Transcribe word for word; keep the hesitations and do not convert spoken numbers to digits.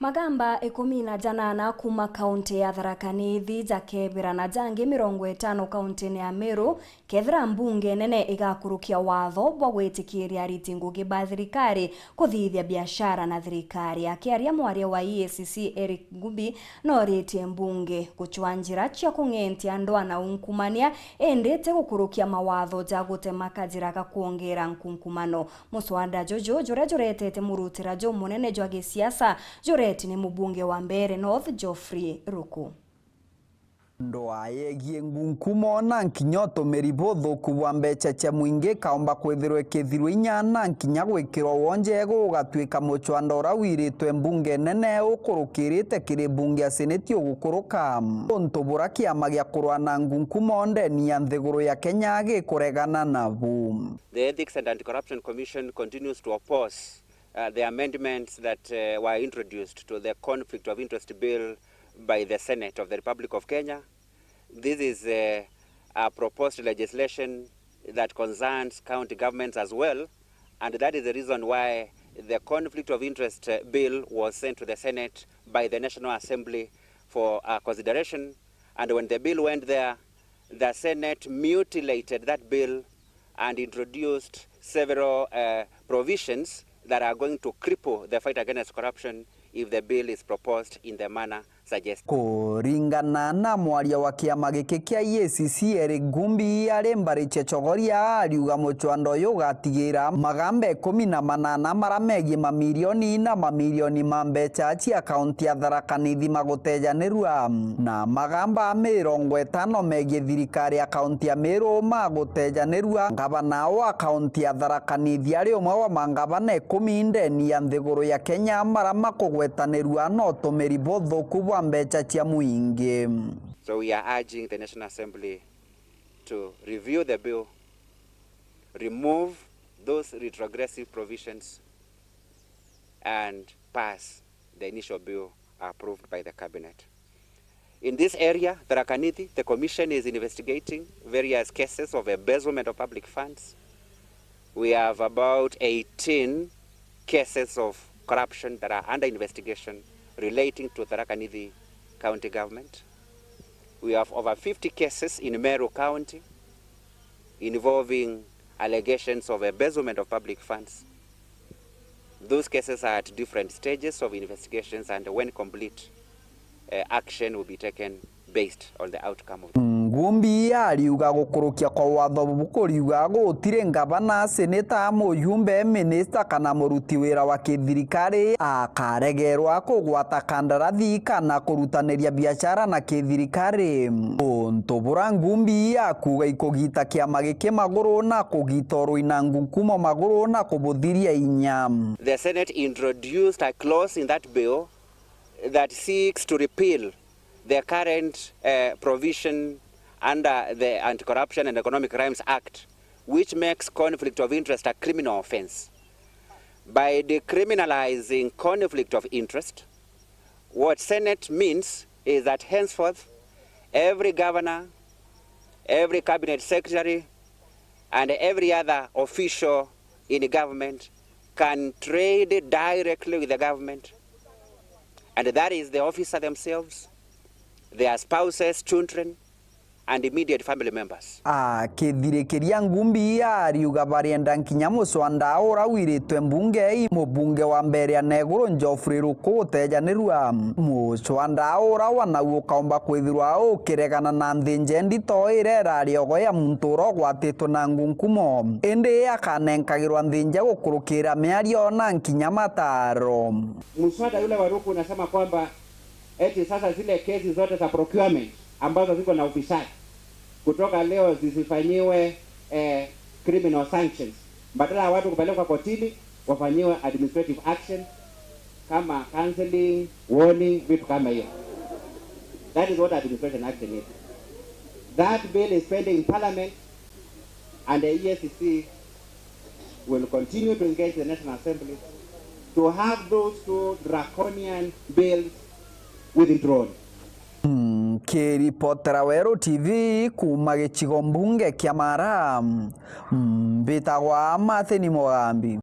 Magamba ikumi na janana kuuma kaunti ya Tharaka Nithi jakebira na jangi mirongo itano kauntine ya Meru, kethira mbunge nene igakurukia watho bwa gwitikiria ariti ngugi ba thirikari kuthithia biashara na thirikari. Akiaria, mwaria wa E A C C Eric Ngubi noritie mbunge gucwa njira cia kung'entia ndwaa na unkumania, indi ti gukurukia mawatho ja gutema kajira ga kwongera nkunkumano. Muswada juju, juria juretete murutira jumunene jwa gisiasa, jureti ni mubunge wa Mbeere North, Geoffrey Ruku. Ndwaa yegie ngunkumo na nkinya utumiri buthuku bwa mbeca cia mwingi ikaomba kwithirwa ikithirwa inya na nkinya gwikirwa wonje gugatuika mucwanda uria wiritwe mbunge nene ukurukirite kiri mbunge ya seneti ugukuruka. Untu bura kiama gia kurwa na ngunkumo ndeni ya nthiguru ya Kenya gikuregana nabu. The Ethics and Anti-Corruption Commission continues to oppose, uh, the amendments that, uh, were introduced to the Conflict of Interest Bill by the Senate of the Republic of Kenya. This is, uh, a proposed legislation that concerns county governments as well, and that is the reason why the Conflict of Interest, uh, Bill was sent to the Senate by the National Assembly for, uh, consideration. And when the bill went there, the Senate mutilated that bill and introduced several, uh, provisions that are going to cripple the fight against corruption if the bill is proposed in the manner suggested. Kuringana na mwaria wa kiama giki kia E A C C Eric Gumbi, ari mbari cia Chogoria, ariuga mucwanda uyu ugatigira magamba ikumi na manana mara megie mamirioni na mamirioni ma mbeca cia kaunti ya Tharaka Nithi magutejanirua, na magamba mirongo itano megie thirikari ya kaunti ya Meru magutejanirua. Ngavana wa kaunti ya Tharaka Nithi ari umwe wa mangavana ikumi ndeni ya nthiguru ya Kenya mara makugwetanirua na utumiri buthuku bwa mbeca cia mwingi. So we are urging the National Assembly to review the bill, remove those retrogressive provisions, and pass the initial bill approved by the cabinet. In this area, Tharaka Nithi, the commission is investigating various cases of embezzlement of public funds. We have about eighteen cases of corruption that are under investigation relating to Tharaka Nithi County Government. We have over fifty cases in Meru County involving allegations of embezzlement of public funds. Those cases are at different stages of investigations, and when complete, uh, action will be taken based on the outcome of. Ngumbi ariuga gukurukia kwa watho bubu kuriuga gutiri ngavana, seneta, mujumbe, minista kana muruti wira wa kithirikari akaregerwa kugwata kandarathi kana kurutaniria biashara na kithirikari. Untu bura Ngumbi akuga ikugita kiama giki maguru na kugita urui na ngunkumo maguru na kubuthiria inya. The Senate introduced a clause in that bill that seeks to repeal the current, uh, provision under the Anti-Corruption and Economic Crimes Act, which makes conflict of interest a criminal offence. By decriminalising conflict of interest, what Senate means is that henceforth, every governor, every cabinet secretary, and every other official in government can trade directly with the government, and that is the officer themselves, their spouses, children, and immediate family members. Akithirikiria Ngumbi ariuga barienda nkinya mucwanda ura wiritwe mbunge i mubunge wa Mbeere ya Neguru Geoffrey Ruku gutejanirua. Mucwanda ura wa nau ukaomba kwithirwa ukiregana na nthinje ndito iria irari ogo ya muntu ura ugwatitwe na ngunkumo, indi akanenkagirwa nthinje gukurukira miario na nkinya mataro. Mswada yule wa Ruku unasema kwamba eti sasa zile kesi zote za procurement ambazo ziko na ufisadi kutoka leo zisifanyiwe, eh, criminal sanctions. Badala ya watu kupelekwa kotini, wafanyiwe administrative action kama counseling, warning, vitu kama hiyo. That is what administration action is. That bill is pending in parliament. And the E A C C will continue to engage the National Assembly to have those two draconian bills withdrawn. Nkiripotera Weru T V kuuma gicigo mbunge kia Mara, mbitagwa Martin Mugambi.